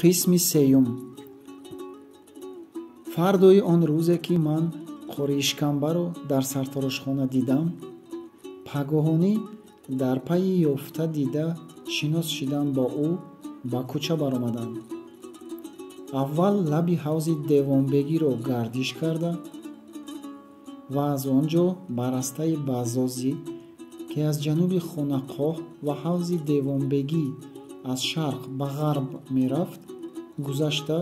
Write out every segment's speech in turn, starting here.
Қисми сеюм. Фардои он рӯзе, ки ман қори ишкамбаро дар сартарошхона дидам, пагоҳонӣ дар пайи ёфта дида шинос шидан бо ӯ ба кӯча баромадам. Аввал лаби ҳавзи Девонбегиро гардиш карда ва аз он ҷо ба растаи Баззозӣ, ки аз ҷануби Хонақоҳ ва ҳавзи Девонбегӣ аз шарқ ба ғарб мерафт, гузашта,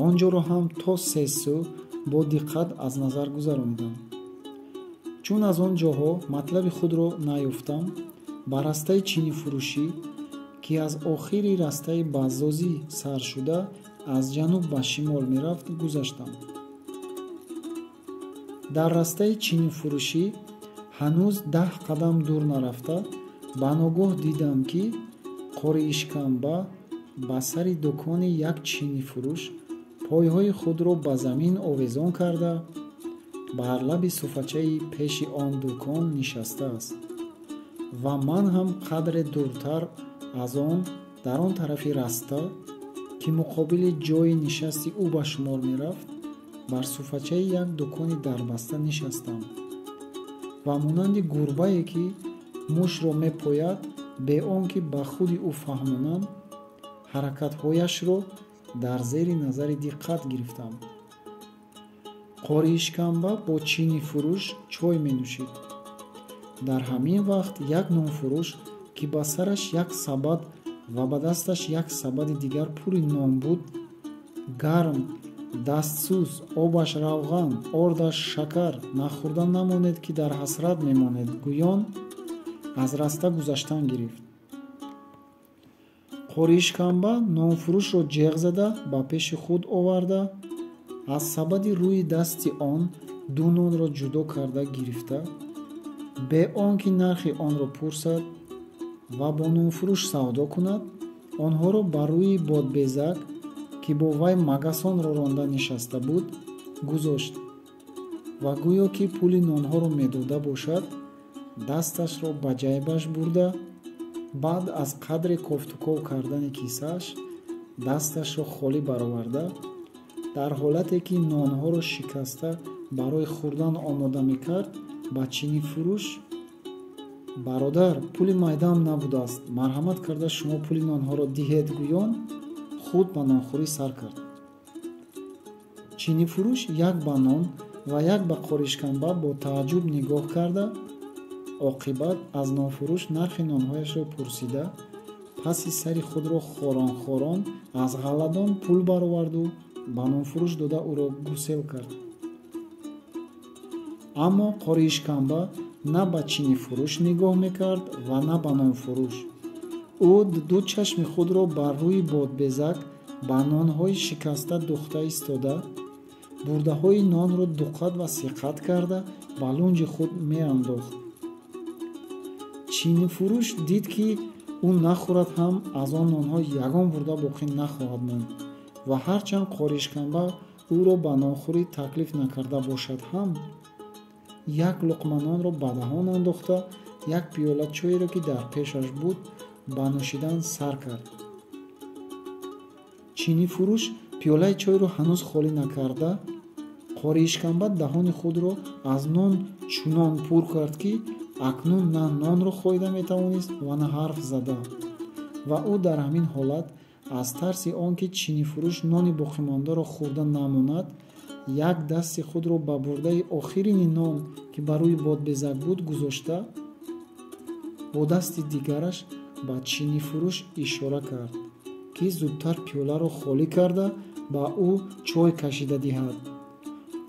он ҷоро ҳам то се сӯ бо диққат аз назар гузаронидам. Чун аз он ҷоҳо матлаби худро наёфтам, ба растаи чинифурӯшӣ, ки аз охири растаи Баззозӣ сар шуда аз ҷануб ба шимол мерафт, гузаштам. Дар растаи чинифурӯшӣ ҳанӯз 10 қадам дур нарафта, ба ногоҳ дидам, ки қори ишкамба ба сари дукони як чинифурӯш пойҳои худро ба замин овезон карда, бар лаби суфачаи пеши он дукон нишастааст ва ман ҳам қадре дуртар аз он дар он тарафи раста, ки муқобили ҷойи нишасти ӯ ба шумор мерафт, бар суфачаи як дукони дарбаста нишастам ва монанди гурбае, ки мушро мепояд, бе он ки ба худи ӯ фаҳмонам, ҳаракатҳояшро дар зери назари диққат гирифтам. Қори ишкамба бо чинифурӯш чой менӯшид. Дар ҳамин вақт як нонфурӯш, ки ба сараш як сабад ва ба дасташ як сабади дигар пури нон буд, гарм, дастсӯз, обаш равған, ордаш шакар, нахӯрда намонед, ки дар ҳасрат мемонед, гӯён аз раста гузаштан гирифт. Қори ишкамба нонфурӯшро ҷеғ зада ба пеши худ оварда, аз сабади рӯи дасти он ду нонро ҷудо карда гирифта, бе он ки нархи онро пурсад ва бо нонфурӯш савдо кунад, онҳоро ба рӯи бодбезак, ки бо вай магасонро ронда нишаста буд, гузошт ва гӯё ки пули нонҳоро медода бошад, дасташро ба ҷайбаш бурда, баъд аз қадре кофтуков кардани кисааш дасташро холӣ бароварда, дар ҳолате ки нонҳоро шикаста барои хӯрдан омода мекард, ба чинифурӯш: «Бародар, пули майдаам набудааст, марҳамат карда шумо пули нонҳоро диҳед», гӯён худ ба нонхӯрӣ сар кард. Чинифурӯш як ба нон ва як ба қори ишкамба бо тааҷҷуб нигоҳ карда, оқибат аз нонфурӯш нархи нонҳояшро пурсида, паси сари худро хорон-хорон аз ғалладон пул бароварду ба нонфурӯш дода ӯро гусел кард. Аммо қори ишкамба на ба чинифурӯш нигоҳ мекард ва на ба нонфурӯш. Ӯ ду чашми худро бар рӯи бодбезак ба нонҳои шикаста духта истода, бурдаҳои нонро дуқат ва сеқат карда ба лунҷи худ меандохт. Чинифурӯш дид, ки ӯ нахӯрад ҳам аз он нонҳо ягон бурда боқӣ нахоҳад монд ва ҳарчанд қори ишкамба ӯро ба нонхӯрӣ таклиф накарда бошад ҳам, як луқма нонро ба даҳон андохта, як пиёла чойеро, ки дар пешаш буд, ба нӯшидан сар кард. Чинифурӯш пиёлаи чойро ҳанӯз холӣ накарда, қори ишкамба даҳони худро аз нон чунон пур кард, ки акнун на нонро хоида метавонист ва на ҳарф зада, ва ӯ дар ҳамин ҳолат аз тарси он ки чинифурӯш нони боқимондаро хӯрда намонад, як дасти худро ба бурдаи охирини нон, ки ба рӯи бодбезак буд, гузошта, бо дасти дигараш ба чинифурӯш ишора кард, ки зудтар пиёларо холӣ карда ба ӯ чой кашида диҳад,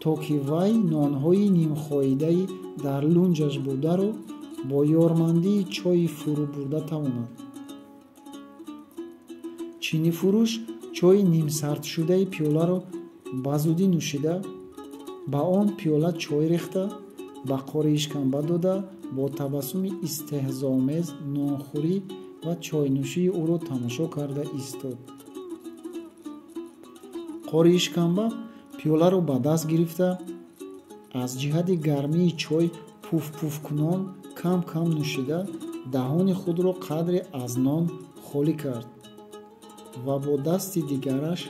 то ки вай нонҳои нимхоидаи дар лунҷаш бударо бо ёрмандии чойи фурӯ бурда тавонад. Чинифурӯш чойи нимсардшудаи пиёларо ба зудӣ нӯшида, ба он пиёла чой рехта, ба қори ишкамба дода, бо табассуми истеҳзоомез нонхӯрӣ ва чойнӯшии ӯро тамошо карда истод. Қори ишкамба пиёларо ба даст гирифта, аз ҷиҳати гармии чой пуфпуфкунон кам-кам нӯшида, даҳони худро қадре аз нон холӣ кард. ва бо дасти дигараш,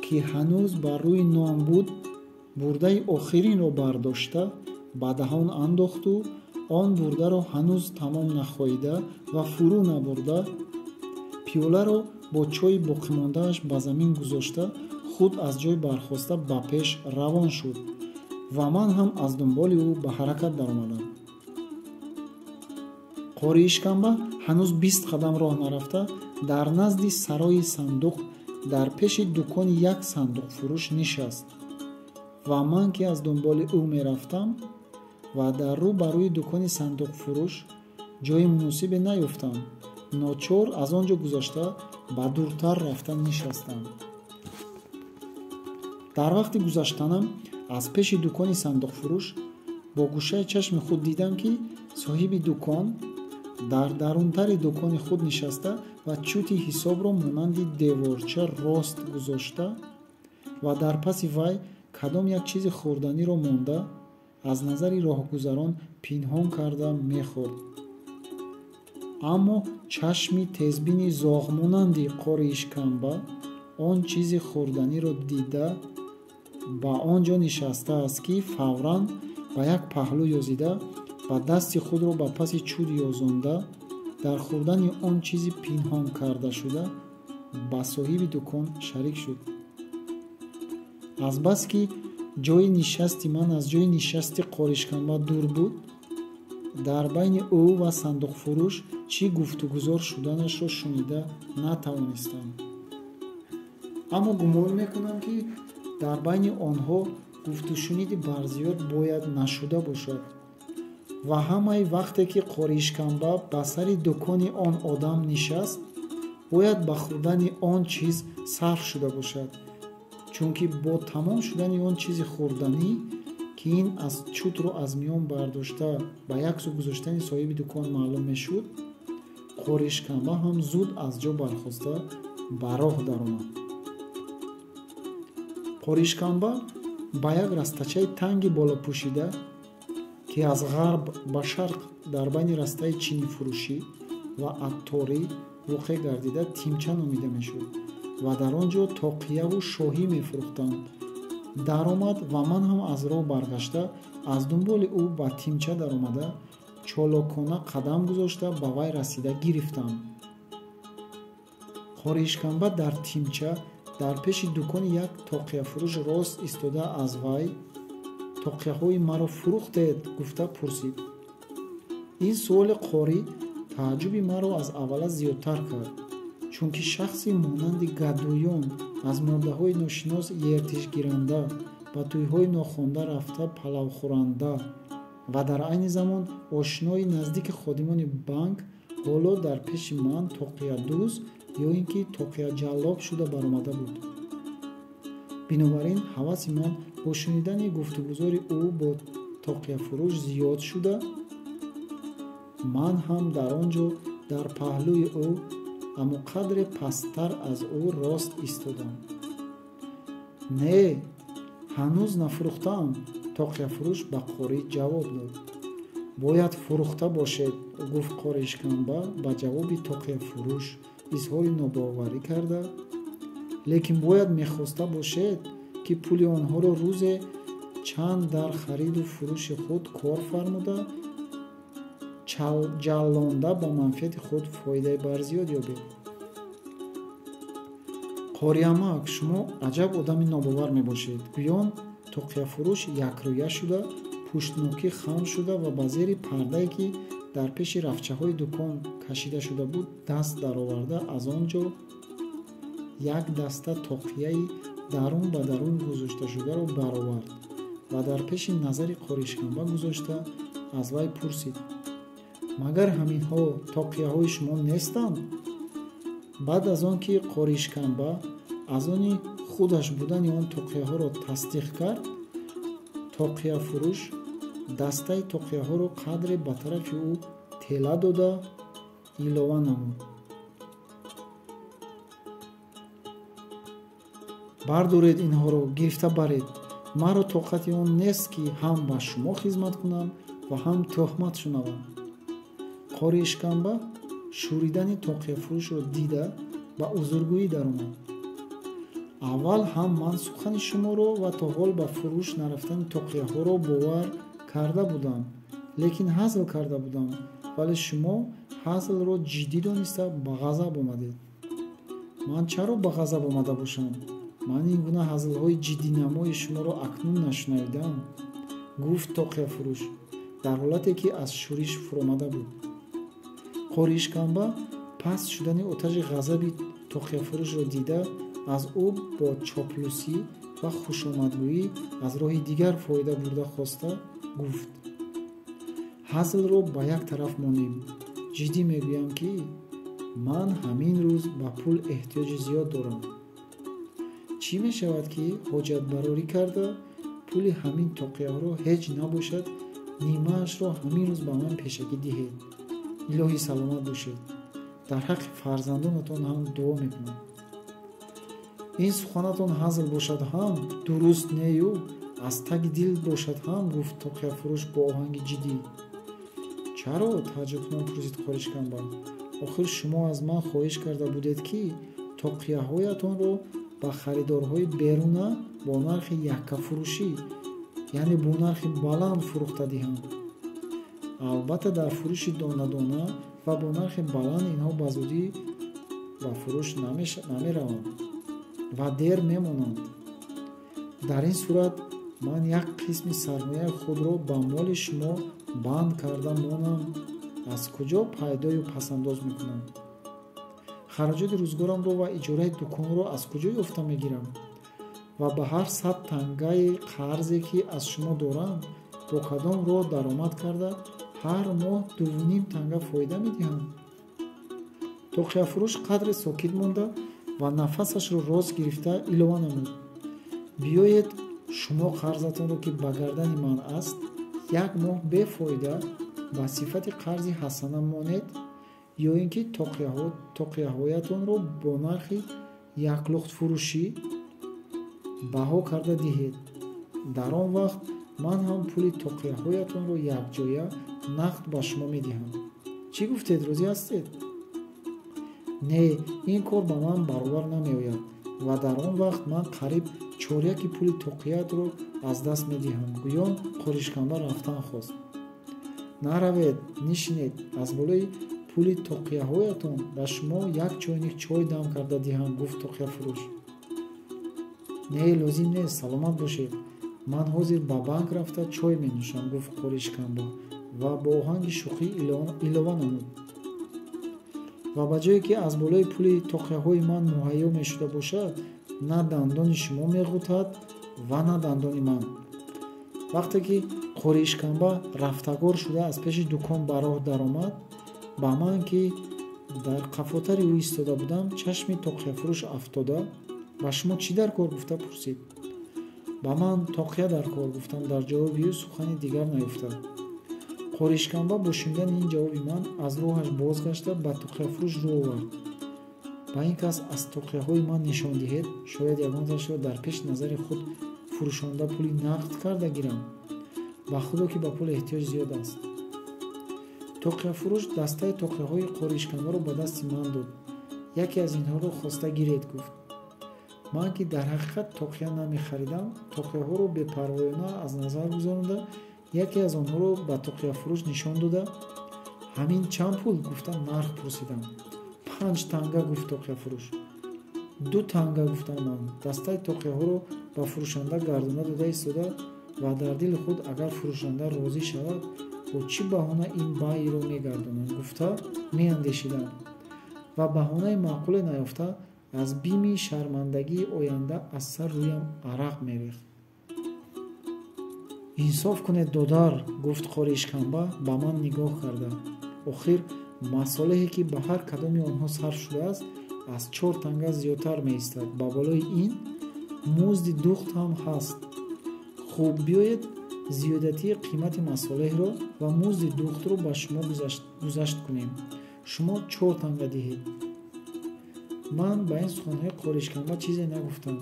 ки ҳанӯз бар рӯи нон буд, бурдаи охиринро бардошта ба даҳон андохту он бурдаро ҳанӯз тамом нахоҳида ва фурӯ набурда, пиёларо бо чойи боқимондааш ба замин гузошта, худ аз ҷой бархоста ба пеш равон шуд ва ман ҳам аз дунболи ӯ ба ҳаракат даромадам. Қории ишкамба ҳанӯз 20 қадам роҳ нарафта, дар назди сарои сандуқ дар пеши дукони як сандуқфурӯш нишаст ва ман, ки аз дунболи ӯ мерафтам ва дар рӯ ба рӯи дукони сандуқфурӯш ҷои муносибе наёфтам, ночор аз он ҷо гузашта ба дуртар рафта нишастам. Дар вақти гузаштанам аз пеши дукони сандуқфурӯш бо гӯшаи чашми худ дидам, ки соҳиби дукон дар дарунтари дукони худ нишаста ва чути ҳисобро монанди деворча рост гузошта ва дар паси вай кадом як чизи хӯрданиро монда аз назари роҳгузарон пинҳон карда мехӯрд. Аммо чашми тезбини зоғмонанди қори ишкамба он чизи хӯрданиро дида ба он ҷо нишастааст, ки фавран ба як паҳлӯ ёзида ва дасти худро ба паси чуд ёзонда дар хӯрдани он чизи пинҳон кардашуда ба соҳиби дукон шарик шуд. Азбаски ҷои нишасти ман аз ҷои нишасти қоришкамба дур буд, дар байни ӯ ва сандуқфурӯш чӣ гуфтугузор шуданашро шунида натавонистам. Аммо гумон мекунам, ки дар байни онҳо гуфтушуниди барзиёд бояд нашуда бошад ва ҳамаи вақте ки қоришкамба ба сари дукони он одам нишаст, бояд ба хӯрдани он чиз сарф шуда бошад, чунки бо тамом шудани он чизи хӯрданӣ, ки ин аз чутро аз миён бардошта ба як сӯ гузоштани соҳиби дукон маълум мешуд, қоришкамба ҳам зуд аз ҷо бархоста ба роҳ даромад. Қоришкамба ба як растачаи танги болопӯшида, ки аз ғарб ба шарқ дар байни растаи чинифурӯшӣ ва атторӣ воқеъ гардида, тимча номида мешуд ва дар он ҷо тоқияву шоҳӣ мефурӯхтанд, даромад ва ман ҳам аз роҳ баргашта аз дунболи ӯ ба тимча даромада чолокона қадам гузошта ба вай расида гирифтам. Қоришкамба дар тимча дар пеши дукони як тоқияфурӯш рост истода аз вай «Тоқияҳои маро фурӯхтед?» гуфта пурсид. Ин суоли қорӣ тааҷҷуби маро аз аввала зиёдтар кард, чунки шахси монанди гадоён аз мурдаҳои ношинос ертишгиранда, ба тӯйҳои нохонда рафта палавхӯранда ва дар айни замон ошинои наздики ходимони банк ҳоло дар пеши ман тоқиядӯз ё ин ки тоқияҷаллоб шуда баромада буд. Бинобар ин ҳаваси ман бо шунидани гуфтугузори ӯ бо тоқияфурӯш зиёд шуда, ман ҳам дар он ҷо дар паҳлӯи ӯ, аммо қадре пасттар аз ӯ рост истодам. «Не, ҳанӯз нафурӯхтаам», тоқияфурӯш ба қорӣ ҷавоб дод. «Бояд фурӯхта бошед», гуфт қоришкамба ба ҷавоби тоқияфурӯш изҳори нобоварӣ карда, лекин бояд мехоста бошед, ки пули онҳоро рӯзе чанд дар хариду фурӯши худ кор фармуда, ҷаллонда ба манфиати худ фоидаи барзиёд ёбед. «Қориамак, шумо аҷаб одами нобовар мебошед», гӯён тоқияфурӯш якрӯя шуда, пуштнокӣ хам шуда ва ба зери пардае, ки дар пеши рафчаҳои дукон кашида шуда буд, даст дароварда аз он ҷо як даста тоқияи дарун ба дарун гузошташударо баровард ва дар пеши назари қоришкамба гузошта аз вай пурсид: «Магар ҳаминҳо тоқияҳои шумо нестанд?» Баъд аз он ки қоришкамба аз они худаш будани он тоқияҳоро тасдиқ кард, тоқияфурӯш дастаи тоқияҳоро қадре ба тарафи ӯ тела дода илова намуд: «Бардоред инҳоро, гирифта баред. Маро тоқати он нест, ки ҳам ба шумо хизмат кунам ва ҳам тӯҳмат шунавам». Қоришкамба шӯридани тоқияфурӯшро дида, Ба узргӯӣ даромад. Аввал ҳам ман сухани шуморо ва то ҳол ба фурӯш нарафтани тоқияҳоро бовар карда будам, лекин ҳазл карда будам, вале шумо ҳазлро ҷиддӣ дониста ба ғазаб омадед. Ман чаро ба ғазаб омада бошам? Ман ин гуна ҳазлҳои ҷиддинамои шуморо акнун нашунавидам, гуфт тоқияфурӯш дар ҳолате ки аз шӯриш фуромада буд. Қориишканба паст шудани оташи ғазаби тоқияфурӯшро дида, аз ӯ бо чоплусӣ ва хушомадгӯӣ аз роҳи дигар фоида бурда хоста гуфт: ҳазлро ба як тараф монем. Ҷиддӣ мегӯям, ки ман ҳамин рӯз ба пул эҳтиёҷи зиёд дорам. Чӣ мешавад, ки ҳоҷатбарорӣ карда пули ҳамин тоқияҳоро ҳеҷ набошад, нимаашро ҳамин рӯз ба ман пешакӣ диҳед. Илоҳӣ саломат бошед. Дар ҳаққи фарзандонатон ҳам дуо мекунам. Ин суханатон ҳазл бошад ҳам, дуруст нею аз таги дил бошад ҳам, гуфт тоқияфурӯш бо оҳанги ҷиддӣ. Чаро? Тааҷҷубкунон пурсид Қориишканба. Охир шумо аз ман хоҳиш карда будед, ки тоқияҳоятонро ба харидорҳои беруна бо нархи яккафурӯшӣ, яъне бо нархи баланд фурӯхта диҳам. Албатта, дар фурӯши дона-дона ва бо нархи баланд инҳо ба зудӣ ба фурӯш намераванд ва дер мемонанд. Дар ин сурат ман як қисми сармояи худро ба моли шумо банд карда монам, аз куҷо пайдою пасандоз мекунам? Хароҷоти рӯзгорамро ва иҷораи дуконро аз куҷо ёфта мегирам? Ва ба ҳар 100 тангаи қарзе, ки аз шумо дорам, бо кадом роҳ даромад карда ҳар моҳ 2,5 танга фоида медиҳам? Тоқияфурӯш қадре сокит монда ва нафасашро рост гирифта илова намуд: биёед, шумо қарзатонро, ки ба гардани ман аст, як моҳ бефоида ба сифати қарзи ҳасана монед, ё ин ки тоқияҳоятонро бо нархи яклухтфурӯшӣ баҳо карда диҳед. Дар он вақт ман ҳам пули тоқияҳоятонро якҷоя нақд ба шумо медиҳам. Чӣ гуфтед, розӣ ҳастед? Не, ин кор ба ман баробар намеояд ва дар он вақт ман қариб чоряки пули тоқиятро аз даст медиҳам, гӯён Қориишканба рафтан хост. Наравед, нишинед, аз болои пули тоқияҳоятон ба шумо як чойник чой дам карда диҳам, гуфт тоқияфурӯш. Не, лозим нест, саломат бошед. Ман ҳозир ба банк рафта чой менӯшам, гуфт Қориишканба ва бо оҳанги шӯхӣ илова намуд: ва ба ҷое ки аз болои пули тоқияҳои ман муҳайё мешуда бошад, на дандони шумо меғутад ва на дандони ман. Вақте ки Қориишканба рафтагор шуда аз пеши дукон ба роҳ даромад, ба ман, ки дар қафотари ӯ истода будам, чашми тоқияфурӯш афтода ба шумо чӣ дар кор гуфта пурсид. Ба ман тоқия дар кор, гуфтам. Дар ҷавоби ӯ сухани дигар наёфтад. Қориишканба бо шунидани ин ҷавоби ман аз роҳаш бозгашта ба тоқияфурӯш рӯ овард. Ба ин кас аз тоқияҳои ман нишон диҳед, шояд ягонташро дар пеши назари худ фурӯшонда пули нақд карда гирам. Ба худо, ки ба пул эҳтиёҷ зиёд аст. Тоқияфурӯш дастаи тоқияҳои Қориишканбаро ба дасти ман дод. Яке аз инҳоро хоста гиред, гуфт. Ман, ки дар ҳақиқат тоқия намехаридам, тоқияҳоро бепарвоёна аз назар гузаронда, яке аз онҳоро ба тоқияфурӯш нишон дода, ҳамин чанд пул, гуфта нарх пурсидам. 5 танга, гуфт тоқияфурӯш. 2 танга, гуфтам ман. Дастаи тоқияҳоро ба фурӯшанда гардона дода истода ва дар дили худ агар фурӯшанда розӣ шавад, бо чӣ баҳона ин байъро мегардонам, гуфта меандешидам ва баҳонаи маъқуле наёфта аз бими шармандагии оянда аз сар рӯям арақ мерехт. Инсоф кунед, додар, гуфт Қориишканба ба ман нигоҳ карда. Охир масолеҳе, ки ба ҳар кадоми онҳо сарф шудааст, аз 4 танга зиёдтар меистад. Ба болои ин музди духт ҳам ҳаст. Хуб, биёед зиёдатии қимати масолеҳро ва музди духтро ба шумо гузашт кунем. Шумо 4 танга диҳед. Ман ба ин суханҳои Қориишканба чизе нагуфтам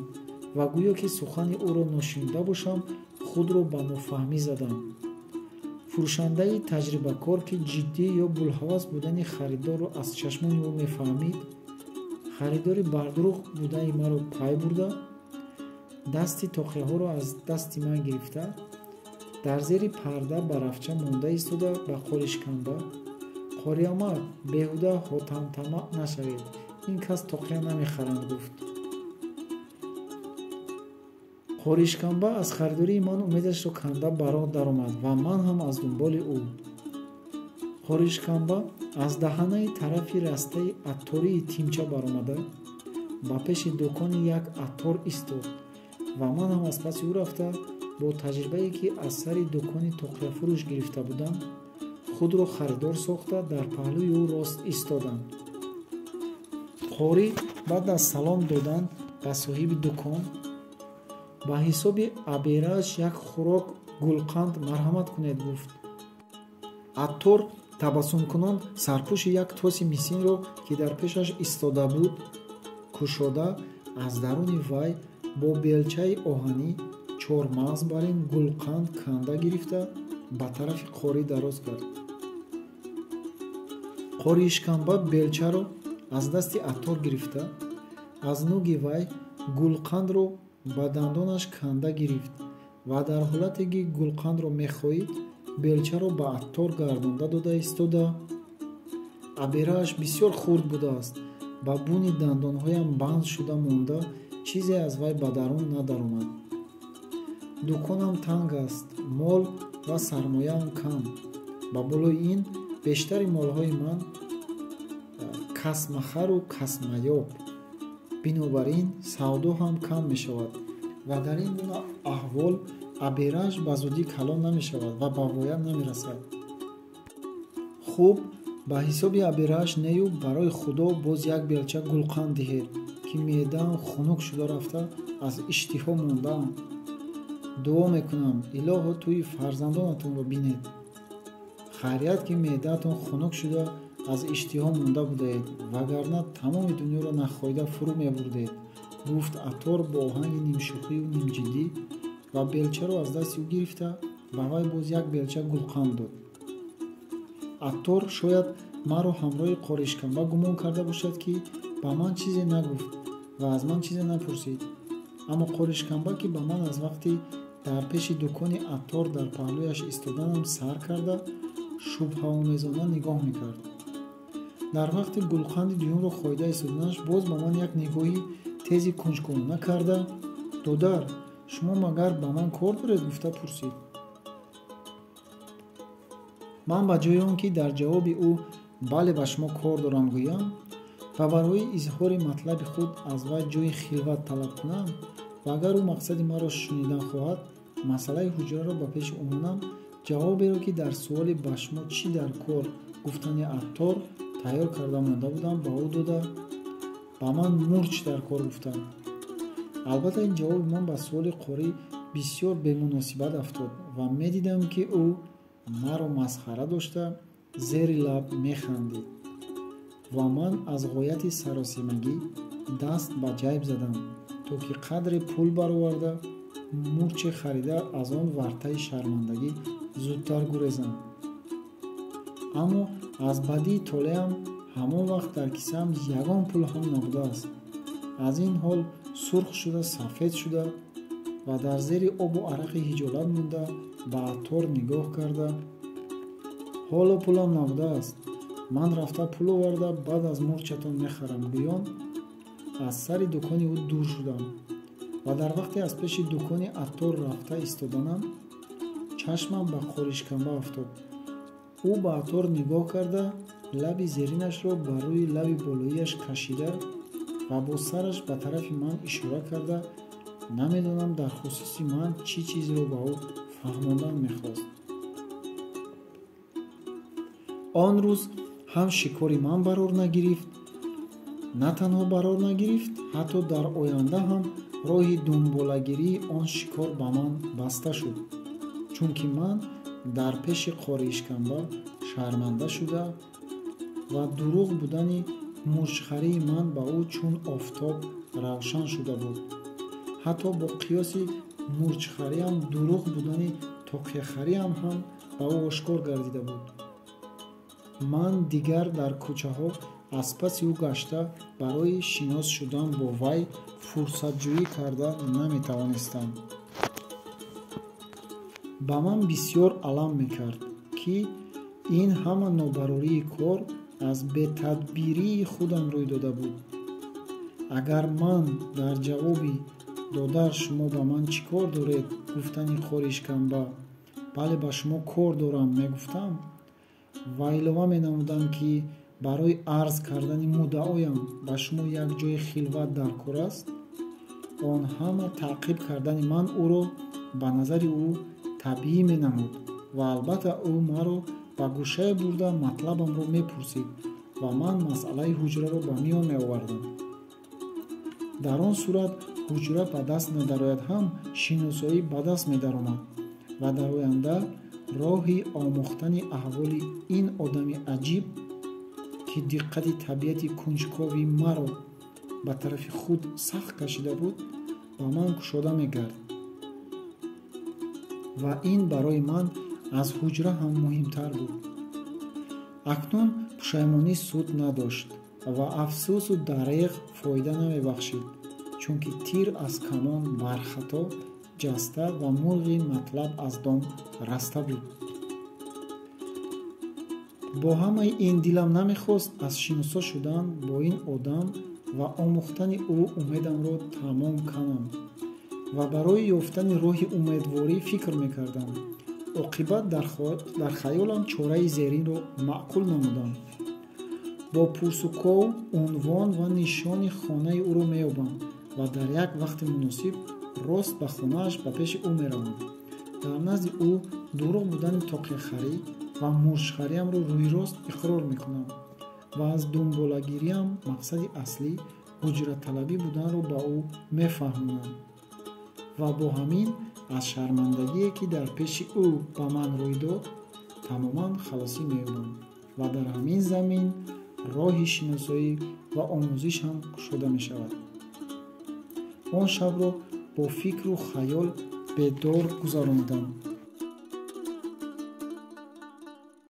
ва гӯё ки сухани ӯро ношунида бошам, худро ба нофаҳмӣ задам. Фурӯшандаи таҷрибакор, ки ҷиддӣ ё булҳавас будани харидорро аз чашмони ӯ мефаҳмид, Харидори бардурӯғ будаи маро пай бурда, дасти тоқияҳоро аз дасти ман гирифта, дар зери парда ба рафча монда истода ба Қоришканба: «Қориамак, беҳуда ҳотамтамаъ нашавед, ин кас тоқия намехаранд», гуфт. Қоришканба аз харидории ман умедашро канда ба роҳ даромад ва ман ҳам аз дунболи ӯ. Қоришканба аз даҳанаи тарафи растаи аттории тимча баромада ба пеши дукони як аттор истод ва ман ҳам аз паси ӯ рафта бо таҷрибае, ки аз сари дукони тоқияфурӯш гирифта будам, худро харидор сохта дар паҳлӯи ӯ рост истодам. Қорӣ баъд аз салом додан ба соҳиби дукон ба ҳисоби аберааш як хӯрок гулқанд марҳамат кунед гуфт. Аттор табассумкунон сарпӯши як тоси мисинро, ки дар пешаш истода буд, кушода аз даруни вай бо белчаи оҳанӣ чормағз бар ин гулқанд канда гирифта ба тарафи қорӣ дароз кард. Қориишканба белчаро аз дасти аттор гирифта, аз нуги вай гулқандро ба дандонаш канда гирифт ва дар ҳолате ки гулқандро мехоҳид, белчаро ба аттор гардонда дода истода: «Аберааш бисёр хурд будааст, ба буни дандонҳоям банд шуда монда, чизе аз вай ба дарун надаромад. Дуконам танг аст, мол ва сармояам кам. Ба болои ин бештари молҳои ман касмахару касмаёб. Бинобар ин савдо ҳам кам мешавад ва дар ин гуна аҳвол аберааш ба зудӣ калон намешавад ва ба воя намерасад. Хуб, ба ҳисоби аберааш нею барои Худо боз як белча гулқанд диҳед, ки меъдаам хунук шуда рафта аз иштиҳо мондаам. Дуо мекунам, илоҳо тӯи фарзандонатонро бинед. Хайрият, ки меъдаатон хунук шуда аз иштиҳо монда будаед, вагарна тамоми дунёро нахоҳида фурӯ мебурдед», гуфт аттор бо оҳанги нимшӯхию нимҷиддӣ ва белчаро аз дасти ӯ гирифта ба вай боз як белча гулқанд дод. Аттор шояд маро ҳамроҳи Қоришканба гумон карда бошад, ки ба ман чизе нагуфт ва аз ман чизе напурсид. Аммо Қоришканба, ки ба ман аз вақти дар пеши дукони аттор дар паҳлӯяш истоданам сар карда шубҳаомезона нигоҳ мекард, дар вақти гулқанди дуюмро хоҳида истоданаш боз ба ман як нигоҳи тези кунҷковона карда: «Додар, шумо магар ба ман кор доред?» гуфта пурсид. Ман ба ҷои он ки дар ҷавоби ӯ «бале, ба шумо кор дорам» гӯям ва барои изҳори матлаби худ аз вай ҷои хилват талаб кунам ва агар ӯ мақсади маро шунидан хоҳад, масъалаи ҳуҷраро ба пеши ӯ монам, ҷавоберо, ки дар суоли «ба шумо чӣ дар кор» гуфтани аттор тайёр карда монда будам, ба ӯ дода «ба ман мурч дар кор» гуфтам. Албатта, ин ҷавоби ман ба суоли қорӣ бисёр бемуносибат афтод ва медидам, ки ӯ маро масхара дошта зери лаб механдид ва ман аз ғояти саросемагӣ даст ба ҷайб задам, то ки қадре пул бароварда мурче харида аз он вартаи шармандагӣ зудтар гурезам. Аммо аз бадии толеам ҳамон вақт дар кисаам ягон пул ҳам набудааст. Аз ин ҳол сурх шуда, сафед шуда ва дар зери обу арақи ҳиҷолат монда ба аттор нигоҳ карда: «Ҳоло пулам набудааст, ман рафта пул оварда баъд аз мурчатон мехарам», гӯён аз сари дукони ӯ дур шудам ва дар вақте аз пеши дукони аттор рафта истоданам чашмам ба Қоришканба афтод. Ӯ ба аттор нигоҳ карда лаби зеринашро ба рӯи лаби болоияш кашида ва бо сараш ба тарафи ман ишора карда намедонам дар хусуси ман чӣ чизро ба ӯ фаҳмондан мехост. Он рӯз ҳам шикори ман барор нагирифт, на танҳо барор нагирифт, ҳатто дар оянда ҳам роҳи дунболагирии он шикор ба ман баста шуд, чунки ман дар пеши Қориишканба шарманда шуда ва дурӯғ будани мурчхарии ман ба ӯ чун офтоб равшан шуда буд. Ҳатто бо қиёси мурчхариам дурӯғ будани тоқияхариам ҳам ба ӯ ошкор гардида буд. Ман дигар дар кӯчаҳо аз паси ӯ гашта барои шинос шудан бо вай фурсатҷӯӣ карда наметавонистам. Ба ман бисёр алам мекард, ки ин ҳама нобарории кор аз бетадбирии худам рӯй дода буд. Агар ман дар ҷавоби додар шумо ба ман чӣ кор доред гуфтани қоришканба бале ба шумо кор дорам мегуфтам ва илова менамудам, ки барои арз кардани муддаоям ба шумо як ҷои хилват дар кор аст, он ҳама таъқиб кардани ман ӯро ба назари ӯ табиӣ менамуд ва албатта ӯ маро ба гӯшае бурда матлабамро мепурсид ва ман масъалаи ҳуҷраро ба миён меовардам. Дар он сурат ҳуҷра ба даст надарояд ҳам шиносоӣ ба даст медаромад ва дар оянда роҳи омӯхтани аҳволи ин одами аҷиб, ки диққати табиати кунҷкови маро ба тарафи худ сахт кашида буд, ба ман кушода мегард ва ин барои ман аз ҳуҷра ҳам муҳимтар буд. Акнун пушаймонӣ суд надошт ва афсӯсу дареғ фоида намебахшид, чунки тир аз камон бархато ҷаста ва мурғи матлаб аз дом раста буд. Бо ҳамаи ин дилам намехост аз шиносо шудан бо ин одам ва омӯхтани ӯ умедамро тамом канам ва барои ёфтани роҳи умедворӣ фикр мекардам. Оқибат дар хаёлам чораи зеринро маъқул намудам. Бо пурсуков унвон ва нишони хонаи ӯро меёбам ва дар як вақти муносиб рост ба хонааш ба пеши ӯ меравам. Дар назди ӯ дурӯғ будани тоқияхарӣ ва мурчхариамро рӯйрост иқрор мекунам ва аз дунболагириам мақсади аслӣ ҳуҷраталабӣ буданро ба ӯ мефаҳмонам ва бо ҳамин аз шармандагие, ки дар пеши ӯ ба ман рӯй дод, тамоман халосӣ меёбам ва дар ҳамин замин роҳи шиносоӣ ва омӯзиш ҳам кушода мешавад. Он шабро бо фикру хаёл бедор гузаронидам.